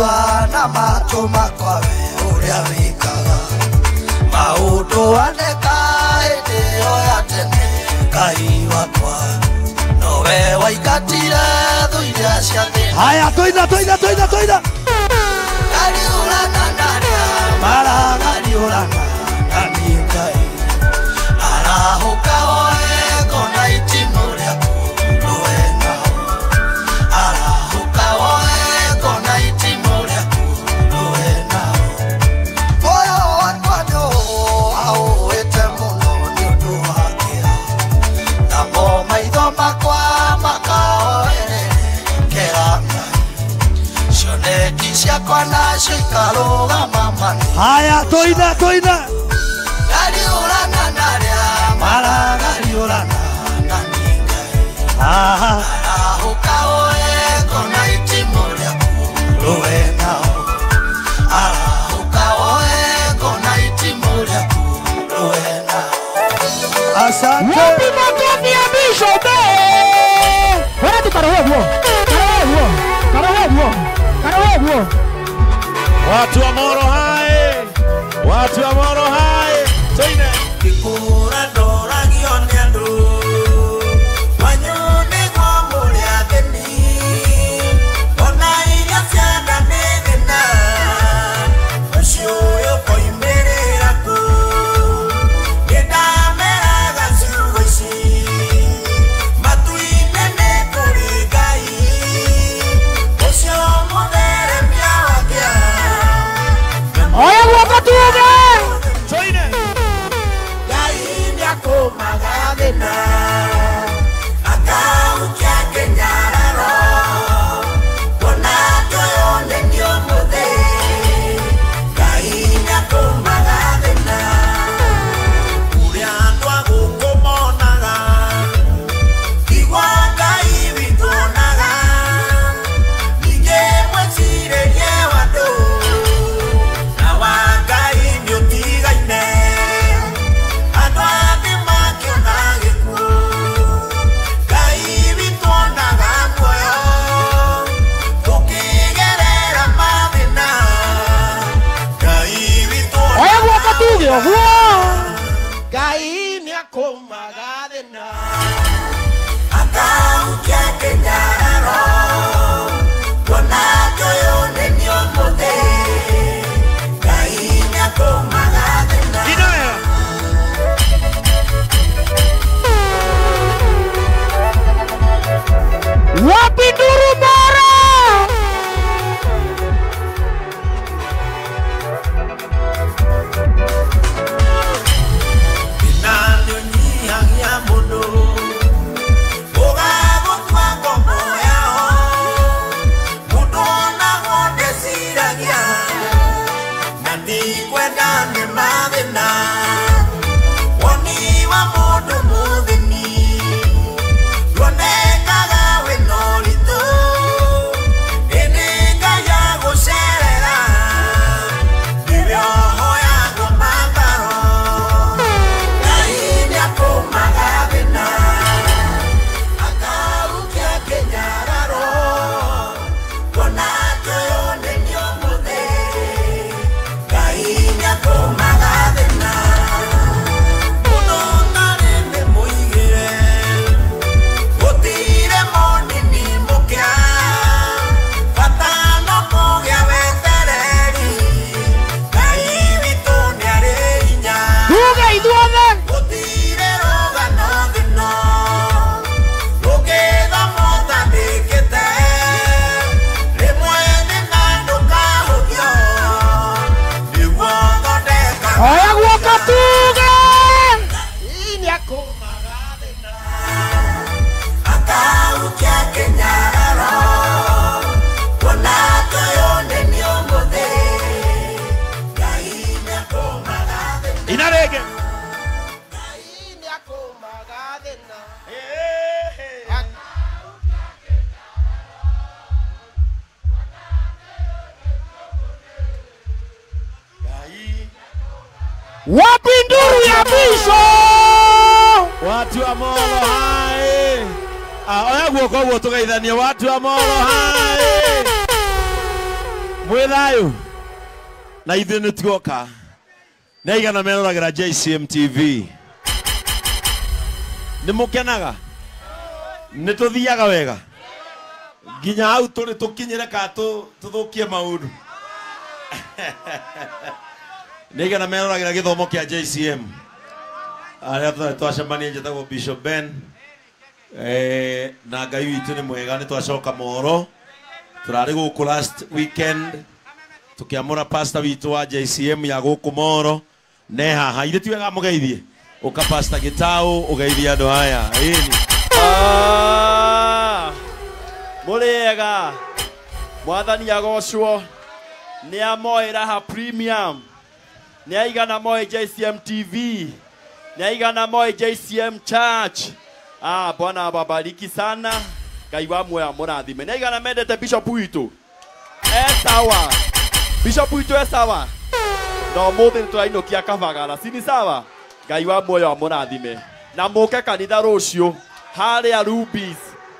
Ndaigua na matũ makwa we ũrĩa wĩkaga maũndũ waneka hĩndĩ ĩyo ya tene Ngai wakwa nowe waingatire thũ iria cia thĩna. Haya, toina toina toina toina. Ngariũrana na arĩa marangariũrana na niĩ Ngai arahũka woe ngona itimũ rĩaku rũe nao arahũka woe ngona itimũ rĩaku rũe nao muoyo wakwa nĩũaũĩte mũno nĩ ũndũ wa kĩeha namo maitho makwa makaoerekera Ngai cioneki ciakwa nacio ikarũgama mani. Haya, toina toina. Ngariũrana na arĩa marangariũrana na niĩ Ngai Aha. arahũka woe ngona itimũ rĩaku rũe nao arahũka woe ngona itimũ rĩaku rũe nao. Asante. Wapi makofi ya Bishop? Bora tu karoho karoho karoho karoho. Watu wa Moro hai, watu wa Moro hai. Toine. Ngĩkũra ndoragio nĩ andũ wanyu nĩguo mũrĩ athĩni ona irio cia nda nĩ thĩna ũcio ũyũ ũkoimĩrĩra kũ nĩndameraga ciugo ici matu-inĩ nĩ kũrĩ Ngai ũcio mũtheremia wa kĩa. Oya guoko tuge. Toine. Ngai nĩakũmaga thĩna akahukia kĩnyararo kuona atĩ ũyũ nĩ niĩ ũmũthĩ Ngai nĩakũmaga thĩna ũrĩa andũ a gũkũ monaga tiguo Ngai witũ onaga ningĩ mwĩcirĩrie wa andũ na wa Ngai nĩũtigaine andũ athĩ makĩona gĩkuũ Ngai witũ onaga muoyo tũkĩgerera mathĩna Ngai witũ Oya guoko tuge ũguo. Ngai nĩakũmaga thĩna akahukia kĩnyararo kuona atĩ ũyũ nĩ niĩ ũmũthĩ Ngai nĩakũmaga thĩna. Inaya. Wapi nduru Moro? Thĩna nĩũnyihagia mũndũ ũgagũtua ngombo yao mũndũ onagwo ndeciragia na ndikwenda nĩ mathĩna woni wa mũndũ mũthĩni ndwonekaga wĩna ũritũ ĩndĩ Ngai agũcerera nĩwe ũhoyagwo mataro Ngai nĩakũmaga thĩna akahukia kĩnyararo kuona atĩ ũyũ nĩ niĩ ũmũthĩ Ngai nĩakũmaga thĩna mũndũ ũtarĩ nĩ mũigĩre gũtirĩ monini mũkĩa bata no kũgĩa wetereri Ngai witũ nĩarĩ hinya Tuge ithuothe. gũtirĩ rũgano thĩno rũngĩthoma ũtandĩkĩte rĩmwe thĩna ndũkahũthio nĩguo thondekaga Oya guoko tuge. Ngai nĩakũmaga thĩna akahukia kĩnyararo kuona atĩ ũyũ nĩ niĩ ũmũthĩ Ngai nĩakũmaga thĩna Inarege. Ngai nĩakũmaga thĩna Wapi nduru ya mwisho? Watu wa Moro hai. Ah, oya guoko guo tugeithanie watu wa Moro hai. Mwĩ thayũ na ithuĩ nĩ tuoka. Nĩ aigana meroragĩra JCM TV? Nĩ mũkenaga? Nĩ tũthiaga wega nginya hau tũrĩ tũkinyĩre ka tũthũkie maũndũ. Nĩ aigana meroragĩra gĩthomo kĩa JCM? Arĩa tũtarĩ twacemania, njĩtagwo Bishop Ben. Na Ngai witũ nĩ mwega, nĩ twacoka mohoro. Tũrarĩ gũkũ last weekend tukiamũra pastor witũ wa JCM ya gũkũ Moro ne haha. Ithe ti wega mũgeithie? Ũka Pastor Gĩtaũ ũgeithie andũ aya. Ĩni. Ah, mũrĩega, mwathani agocwo. Nĩ amoĩ Raha Premium? Nĩ aigana moĩ JCM TV? Nĩ aigana moĩ JCM Church? Ah, Bwana awabariki sana. Ngai wa muoyo amũrathime. Nĩ aigana mendete bishop witũ? E sawa, bishop witũ e sawa. Na ũmũthĩ nĩ tũrainũkia kabagara, si ni sawa? Ngai wa muoyo amũrathime na mũke kanitha rũciũ harĩa Rubies,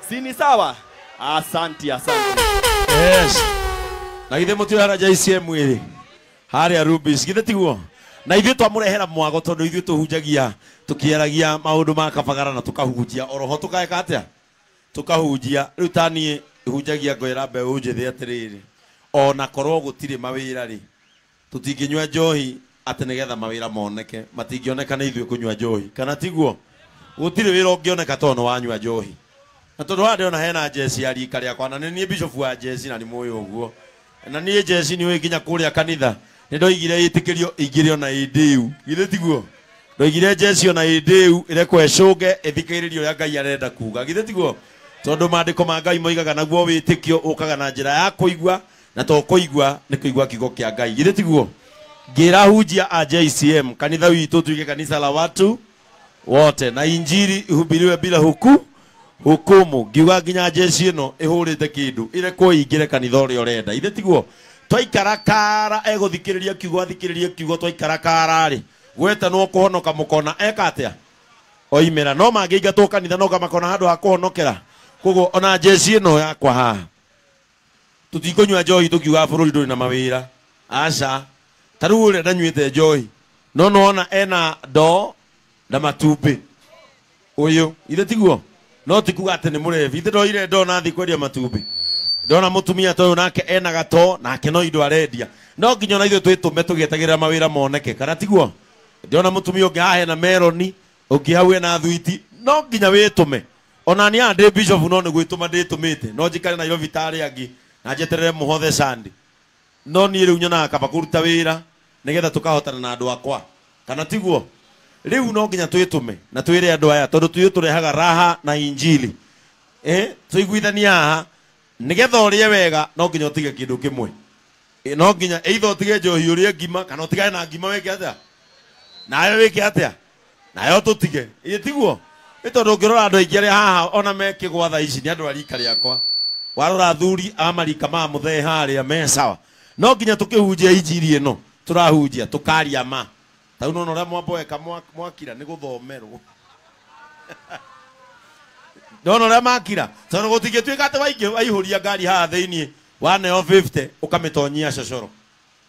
si ni sawa? Asante, asante. Yes, na githĩ mũtiũhara JCM ĩrĩ harĩa Rubies, githĩ tiguo? Na ithuĩ twamũrehera mwago tondũ ithuĩ tũhunjagia tũkĩaragia maũndũ ma kabagara na tũkahunjia oroho tũkaeka atĩa tũkahunjia. Rĩu ta niĩ hunjagia ngwĩra mbeũ njĩthĩ atĩrĩrĩ, ona korwo gũtirĩ mawĩra rĩ, tũtingĩnyua njohi atĩ nĩgetha mawĩra moneke. Matingĩoneka nĩ ithuĩ kũnyua njohi, kana tiguo? Gũtirĩ wĩra ũngĩoneka tondũ nĩ wanyua njohi. Na tondũ haha ndĩrona hena jeci ya rika rĩakwa, na nĩ niĩ bishop wa jeci, na nĩ mũĩ ũguo. Na niĩ jeci nĩ ũĩ nginya kũrĩa kanitha nĩ ndoigire ĩtĩkĩrio ĩingĩre ona ĩndĩu, githĩ tiguo? Ndoigire jeci ona ĩndĩu ĩrekwo ĩcũnge ĩthikĩrĩrie ũrĩa Ngai arenda kuga, githĩ tiguo? Tondũ maandĩko ma Ngai moigaga naguo wĩtĩkio ũkaga na njĩra ya kũigua, na to kũigua nĩ kũigua kiugo kĩa Ngai, githĩ tiguo? Ngĩra hunjia a JCM kanitha witũ tuige kanitha la watu wote na injiri ihubiriwe bila hukumu. Ngiuga nginya jeci ĩno ĩhũrĩte kĩndũ ĩrekwo ĩingĩre kanitha ũrĩa ũrenda, ithe tiguo? Twaikara kara egũthikĩrĩria kiugo, athikĩrĩrie kiugo. Twaikara kara rĩ, gwetanwo kũhonoka mũkona eka atĩa oimĩra. No mangĩingatwo kanitha no kamakona handũ ha kũhonokera. Koguo ona jeci ĩno yakwa haha tũtikũnyua njohi tũkiuga bũrũri ndũrĩ na mawĩra, aca. Ta rĩu ũrĩa ndanyuĩte njohi no nĩwona ena ndoo na matumbĩ ũyũ, ithe tiguo? No ti kuga atĩ nĩ mũrebi. Ithe ndoire ndoo na thiĩ kwendia matumbĩ. Ndona mũtumia ta ũyũ nake ena gato nake no indo arendia. No nginya ona ithuĩ twĩtũme tũgĩetagĩrĩra mawĩra moneke, kana tiguo? Ndĩrona mũtumia ũngĩ haha ena meroni, ũngĩ hau ena thwiti. No nginya wĩtũme. Ona niĩ haha ndĩ bishop no nĩ gwĩtũma ndĩtũmĩte. No njikare Nairobi ta arĩa angĩ na njeterere mũhothe Sunday, no niĩ rĩu nyonaga kaba kũruta wĩra nĩgetha tũkahotana na andũ akwa, kana tiguo? Rĩu no nginya twĩtũme na twĩre andũ aya tondũ tuĩ tũrehaga raha na injili, tũiguithanie haha nĩgetha ũrĩe wega no nginya ũtige kĩndũ kĩmwe. No nginya either ũtige njohi ũrĩe ngima, kana ũtigane na ngima wĩke atĩa nayo wĩke atĩa nayo tũtige, ĩ tiguo? Nĩ tondũ ũngĩrora andũ aingĩ arĩa haha ona mekĩgwa thaa ici nĩ andũ a rika rĩakwa. Warora athuri a marika ma mũthee harĩa me sawa. No nginya tũkĩhunjia injiri ĩno tũrahunjia tũkaria ma tau nona ũrĩa mwamboeka mwakira nĩ gũthomerwo. Ndona ũrĩa makira tondũ gũtingĩtuĩka atĩ waihũria ngari haha thĩiniĩ waneo 50 ũkamĩtonyia cocoro,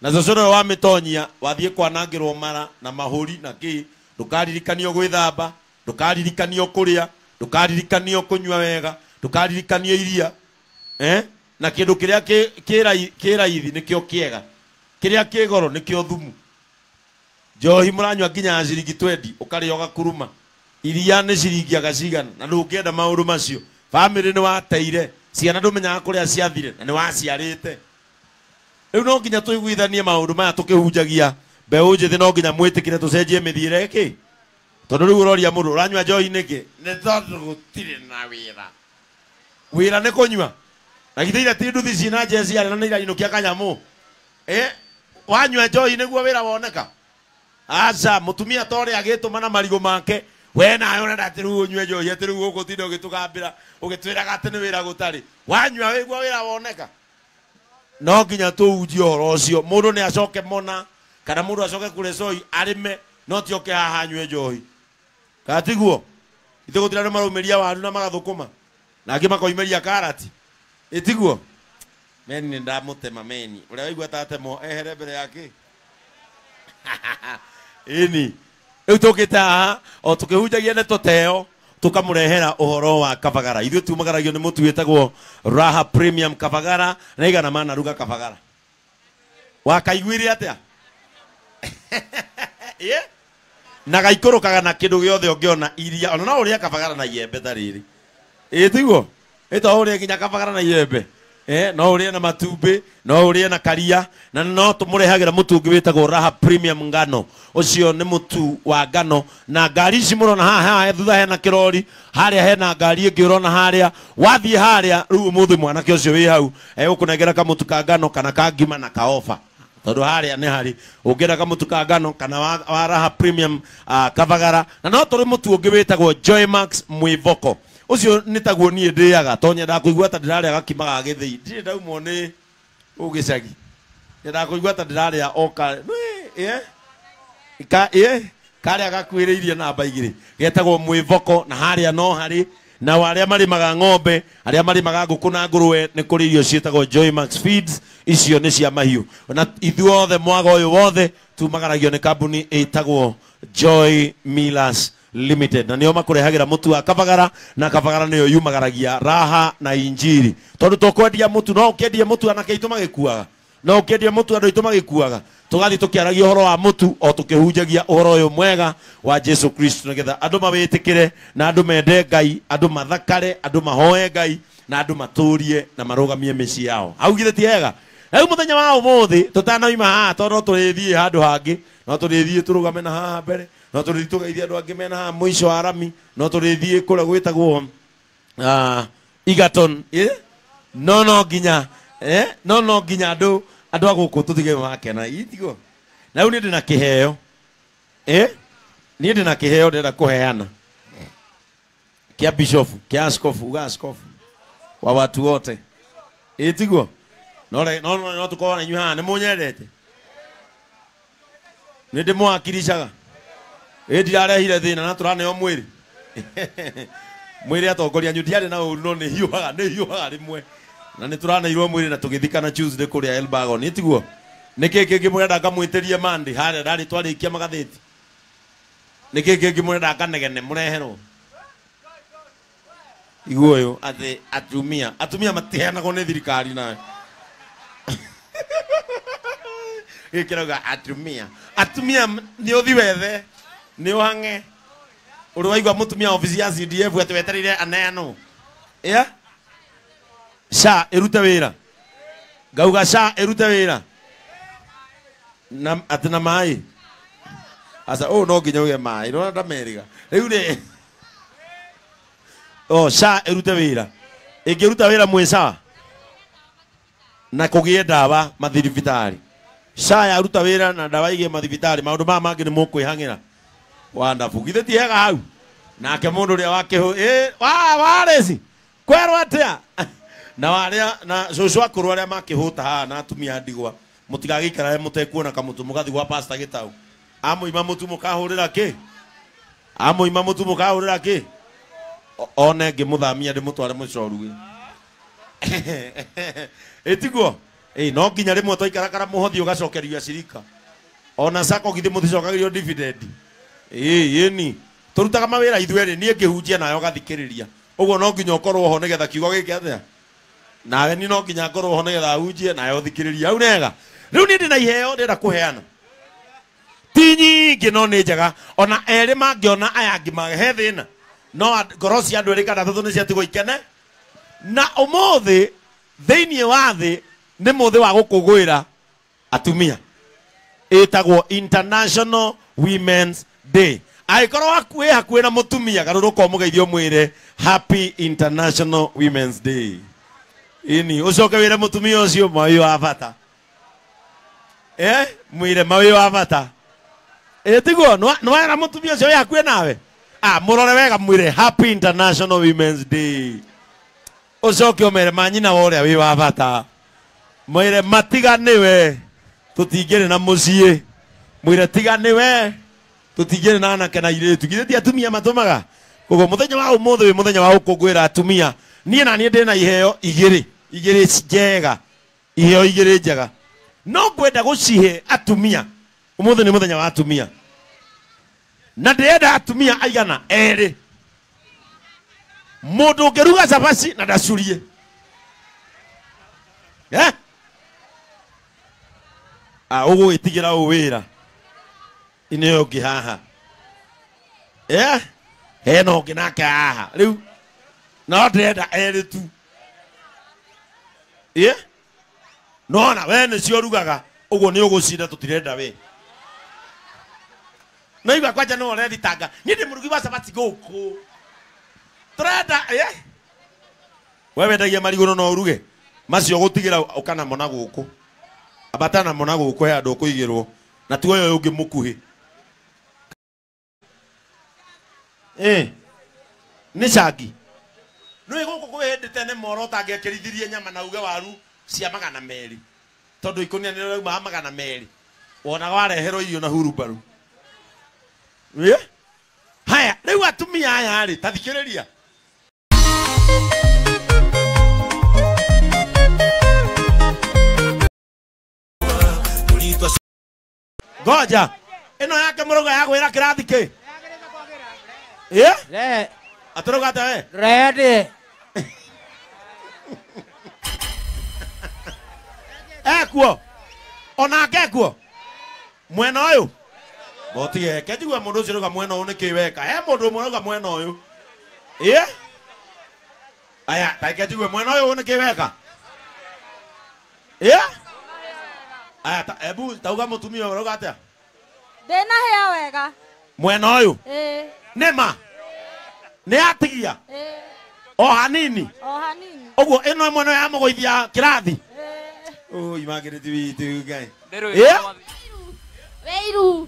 na cocoro ĩyo wamĩtonyia wathiĩ kwanangĩrwo mara na mahũri na kĩ. Ndũkaririkanio gwĩthamba, ndũkaririkanio kũrĩa, ndũkaririkanio kũnyua wega, ndũkaririkanio iria, na kĩndũ kĩrĩa kĩ raithi nĩkĩo kĩega, kĩrĩa kĩ goro nĩkĩo thumu. Njohi mũranyua nginya ciringi 20 ũkarĩa ũgakuruma, iria nĩ ciringi anga cigana, na ndũngĩenda maũndũ macio. Bamĩrĩ nĩ wateire, ciana ndũmenyaga kũrĩa ciathire na nĩ waciarĩte. Rĩu no nginya tũiguithanie maũndũ maya tũkĩhunjagia mbeũ njĩthĩ, no nginya mwĩtĩkĩre tũcenjie mĩthiĩre ĩkĩ, tondũ rĩu ũroria mũndũ ũranyua njohi nĩkĩ? Nĩ tondũ gũtirĩ na wĩra. Wĩra nĩ kũnyua. Na githĩ ira ti nduthi ciĩna njeci arĩa na nĩ irainũkia kanyamũ? Wanyua njohi nĩguo wĩra woneka? Aca, mũtumia ta ũrĩa agĩtũma na marigũ make, we nawe ũrenda atĩ rĩu ũnyue njohi, atĩ rĩu ũgũtinda ũgĩtũgambĩra ũgĩtwĩraga atĩ nĩ wĩra gũtarĩ. Wanyua wĩguo wĩra woneka? No nginya tũhunjie ũhoro ũcio. Mũndũ nĩ acoke mona, kana mũndũ acoke kũrĩ arĩme, no ti oke haha anyue njohi, kana tiguo? Ithe gũtirĩ andũ maraumĩria waru na magathũkũma, na angĩ makoimĩria karati, ĩtiguo? Meni nĩ ndamũtema meni. Ũrĩa waigua ta atemwo ehere mbere yake. Ĩni. Rĩu tũkĩte haha o tũkĩhunjagia ndeto teo tukamurehera uhoro wa kabagara. Ithuĩ tumagaragio nĩ mũtu wĩtagwo Raha Premium Kabagara na igana mana ruga kabagara. Wakaiguire atĩa? Yeah. Na gaikũrũkaga na kĩndũ gĩothe ũngĩona iria ona no ũrĩe kabagara na iembe ta rĩrĩ. Ĩ tiguo? Ĩ to ũrĩe nginya kabagara na iembe. No ũrĩe na matumbĩ, no ũrĩe na karia, na no tũmũrehagĩra mũtu ũngĩ wĩtagwo Raha Premium Ngano. Ũcio nĩ mũtu wa ngano na ngari ici mũrona haha thutha hena kĩrori, harĩa hena ngari ĩngĩ ũrona harĩa. Wathiĩ harĩa rĩu ũmũthĩ mwanake ũcio wĩ hau egũkũnengera kamũtu ka ngano kana ka ngima na kaoba. Tondũ harĩa nĩ harĩ ũngĩenda kamũtu ka ngano kana wa Raha Premium Kabagara, na no tũrĩ mũtu ũngĩ wĩtagwo Joymax Mwĩvoko. Ucio nĩ taguo niĩ ndĩaga to nyendaga kũigua ta ndĩrarĩa gakima ga gĩthĩi. Ndirĩ ndaumwo nĩ gĩcagi. Nyendaga kũigua ta ndĩrarĩa o ka karĩa gakuhĩrĩirie namba igĩrĩ getagwo Mwĩvoko, na harĩa no harĩ na arĩa marĩmaga ng'ombe, arĩa marĩmaga ngũkũ na ngũrũwe nĩ kũrĩ irio ciĩtagwo Joymax Feeds. Icio nĩ cia mahiũ. Na ithuothe mwaga ũyũ wothe tumagaragio nĩ kambuni ĩtagwo Joy Millers Limited, na nĩo makũrehagĩra mũtu wa kabagara, na kabagara nĩyo yumagaragia raha na injiri. Tondũ tũkwendia mũtu, no ũkĩendie mũtu anake aitũ magĩkuaga, no ũkĩendie mũtu andũ aitũ magĩkuaga. Tũgathiĩ tũkĩaragia ũhoro wa mũtu o tũkĩhunjagia ũhoro ũyũ mwega wa Jesu Kristo, nĩgetha andũ mawĩtĩkĩre na andũ mende Ngai, andũ mathakare, andũ mahoe Ngai, na andũ matũrie na marũgamie mĩciĩ yao. Hau githĩ ti hega? Rĩu mũthenya wa ũmũthĩ tũtanauma haha, tondũ no tũrĩthiĩ handũ hangĩ, no tũrĩthiĩ tũrũgame na haha mbere, no tũrĩthiĩ tũgeithie andũ angĩ mena haha mũico wa rami, no tũrĩthiĩ kũrĩa gwĩtagwo Egerton. No no nginya no no nginya andũ a gũkũ tũtige makena itiguo. Na rĩu niĩ ndĩna kĩheo, niĩ ndĩna kĩheo ndĩrenda kũheana kĩa bishop, kĩa askofu, uga askofu wa watu wote. Itiguo. No no no tũkorwo na inyuĩ haha nĩ mũnyendete. Nĩ ndĩmũwakiricaga. Ĩ ndirarehire thĩna na tũraneo mwĩrĩ. Mwĩrĩ atongoria anyu ndiarĩ na ũru no nĩ hiũhaga rĩmwe. Na nĩ tũraneirwo mwĩrĩ na tũgĩthikana Tuesday kũrĩa Elbagon. Ĩtiguo? Nĩ kĩĩ kĩngĩ mũrenda ngamwĩtĩrie Monday harĩa ndarĩ twarĩkia magathĩti? Nĩ kĩĩ kĩngĩ mũrenda nganegene mũreherwo? Igua ũyũ atĩ atumia matiheanagwo nĩ thirikari nayo. Gĩkĩrauga atumia nĩ ũthi wethe, nĩ ũhang'e. Ũrĩ waigua mũtumia obici ya CDF atĩ wetereire aneanwo? Yeah? SHA ĩrute wĩra. Ngauga SHA ĩrute wĩra. Na atĩ na maĩ. Aca ũũ no nginya uge maĩ, nĩwona ndamerĩga. Rĩu rĩ SHA ĩrute wĩra. Ĩngĩruta wĩra mwĩ sawa? Na kũgĩe ndawa mathibitarĩ. SHA yaruta wĩra na ndawa igĩe mathibitarĩ, maũndũ maya mangĩ nĩ mũkwĩhang'ĩra. Wonderful. Githĩ ti hega hau? Nake mũndũ ũrĩa wakĩhũ warĩci kwerwo atĩa? Na warĩa na cũcũ akũrũ arĩa makĩhũta haha na atumia ndigwa, mũtigagĩikarage mũtekuona kamũtũ mũgathiĩ gwa pastor Gĩtau. Amũima mũtu mũkahũrĩra kĩ? Amũima mũtu mũkahũrĩra kĩ? One ngĩmũthamia ndĩmũtware mũcoruĩ. Ĩtiguo? No nginya rĩmwe twaikarakara mũhothi ũgacokerio acirika. Ona sako githĩ mũticokagĩrio dividend. Ĩni tũrutaga mawĩra ithuerĩ, niĩ ngĩhunjia nawe ũgathikĩrĩria. Ũguo no nginya ũkorwo ho nĩgetha kiugo gĩke atĩa? Nawe ni no nginya ngorwo ho nĩgetha hunjie nawe ũthikĩrĩrie. Hau nega. Rĩu niĩ ndĩna iheo ndĩrenda kũheana. Ti nyingĩ no nĩ njega. Ona erĩ mangĩona aya angĩ mahe thĩna. No ngoro cia andũ erĩ kana atatũ nĩ ciatigwo ikene. Na ũmũthĩ thĩinĩ wa thĩ nĩ mũthĩ wa gũkũngũĩra atumia. Ĩtagwo International Women's Day. Angĩkorwo wĩ hakuhĩ na mũtumia, garũrũka ũmũgeithie ũmwĩre Happy International Women's Day. Ĩni ũcoke wĩre mũtumia ũcio mawĩ wa bata. Mwĩre mawĩ wa bata. Ĩtiguo? Nĩwera mũtumia ũcio wĩ hakuhĩ nawe? Mũrore wega mwĩre Happy International Women's Day. Ũcoke ũmere manyina wa ũrĩa wĩ wa bata. Mwĩre matiga nĩwe tũtingĩrĩ na mũciĩ. Mwĩre tiga nĩwe tũtingĩrĩ na anake na airĩtu. Githĩ ti atumia matũmaga? Koguo mũthenya wa ũmũthĩ wĩ mũthenya wa gũkũngũĩra atumia. Niĩ na niĩ ndĩna iheo igĩrĩ, igĩrĩ njega. Iheo igĩrĩ njega. No ngwenda gũcihe atumia. Ũmũthĩ nĩ mũthenya wa atumia. Na ndĩrenda atumia aigana erĩ. Mũndũ ũngĩruga cabaci na ndacurie. Eh? Ah, ũgũgĩtigĩra ũũ wĩra. Ine ũngĩ haha. Eh? Hena ũngĩ nake haha. Rĩu no ndĩrenda erĩ tu. Eh? Nona we nĩcio ũrugaga ũguo nĩ ũgũcinda tũtirenda we. No igua kwanja no ũrethitanga. Niĩ ndĩ mũrugi wa cabaci gũkũ. Tũrenda eh? We wendagia marigũ no ũruge. Macio ũgũtigĩra ũkanamo na gũkũ. Ambata namo na gũkũ he andũ ũkũigĩrwo. Na tuoya ũyũ ũngĩ mũkuhĩ. Eh. Nĩ cangi. Nĩ gũkũ kwĩ hĩndĩ tene moro ũtangĩakĩrithirie nyama na uge waru cia 200. Tondũ ikũnia nĩ rĩrauma 200. Wonaga wareherwo irio na hurumbarũ. Eh? Haya, rĩu atumia aya rĩ, ta thikĩrĩria. Ngoja. Ĩno yake mũrauga ya gwĩra kĩrathi kĩ? Eh? Re. Atũrauga atĩa we? Ready. Ekuo. Onake ekuo. Mwena ũyũ. Motige, kenjigua mũndũ ũcio ũrauga mwena ũyũ nĩkĩ weka. He mũndũ ũmwe ũrauga mwena ũyũ. Eh? Aya, ta kenjigue mwena ũyũ nĩkĩ weka. Eh? Aya, ta ebu tauga mũtumia ũrauga atĩa? Ndĩnahĩa wega. Mwena ũyũ. Ĩĩ. Nĩma. Nĩ atigia. Ĩĩ. O hanini. O hanini. Ũguo ĩno mwena ya mũgũithia kĩrathi. Ĩĩ. Oi magĩrĩti witũ Ngai. Eh? Wĩiru.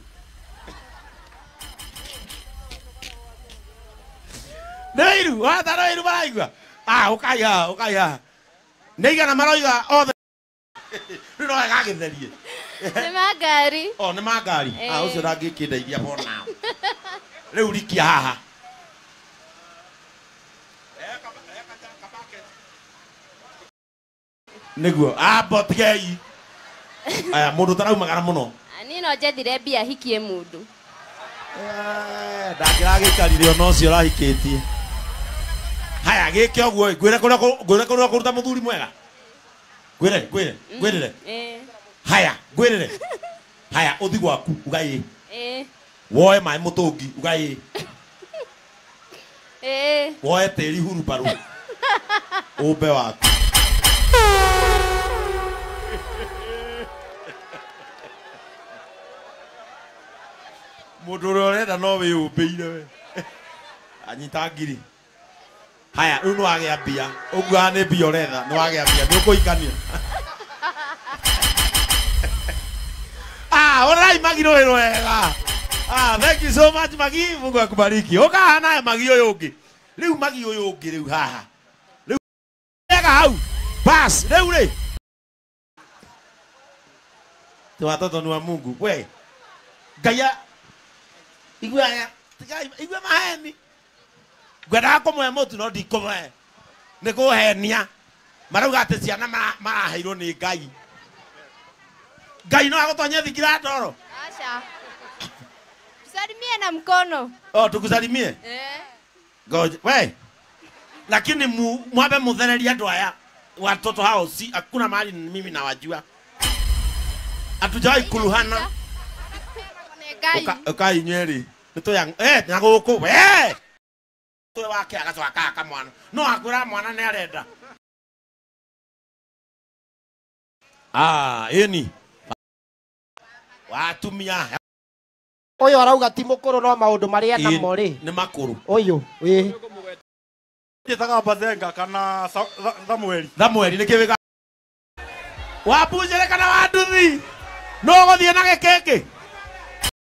Nĩ wata nĩ wĩiru maraigua. Ah, ũkai haha, ũkai haha. Nĩ igana maroiga othe. Rĩu no wega agĩtherie. Nĩ ma ngari. O nĩ ma ngari. Ah, ũcio ndangĩkĩndeithia for now. Rĩu rikia haha. Nĩguo, amba tigei. Aya, mũndũ ũtaraumagara mũno. Niĩ no njethire mbia hikie mũndũ. Ndangĩragĩikarire ona ũcio ũrahikĩtie. Haya, gĩke ũguo ĩ, ngwĩre kũrĩa kũruta mũthuri mwega. Ngwĩre, ngwĩre, ngwĩrĩre. Haya, ngwĩrĩre. Haya, ũthi gwaku uga ĩ. Woe maĩ mũtũngi uga ĩ. Woe tĩri hurumbarũ. Ũmbe waku. Mũndũ ũrĩa ũrenda no wĩyũmbĩire we. Anyita ngiri. Haya, rĩu nĩ wagĩa mbia. Ũguo haha nĩ mbia ũretha, nĩ wagĩa mbia, nĩ ũkũhikania. Ah, orai Magi rũĩ rwega. Ah, thank you so much Magi, Mungu akubariki. Ũka haha nawe Magi ũyũ ũngĩ. Rĩu Magi ũyũ ũngĩ rĩu haha. Rĩu wega hau. Bas, rĩu rĩ. Nĩ watoto ni wa Mungu. We. Ngai igua aya, tigai igua maheni. Ngwendaga kũmũhe mũtu no ndikũmũhe. Nĩ kũhenia. Marauga atĩ ciana maraheirwo nĩ Ngai. Ngai no agũtonye thingira ndoro. Aca. Tusalimie na mkono. Oh, tukusalimie? Eh. Ngoja. We. Lakini mwabe muthereria andũ aya. Watoto hao si hakuna mahali mimi nawajua. Hatujawahi kuluhana. Ukai inyuĩ nĩ tũya na gũkũ we. Tũĩ wake agacoka aka mwana. No akwĩra mwana nĩ arenda. Ah, ĩni. Watumia. Ũyũ arauga ti mũkũrũ no maũndũ marĩa namo rĩ. Nĩ makũrũ. Ũyũ, ĩ. Njĩtaga Bazenga kana Samueli. Samueli nĩkĩ wĩka? Wambucĩrĩ kana wa nduthi? No ũgũthiĩ na gĩkĩngĩ?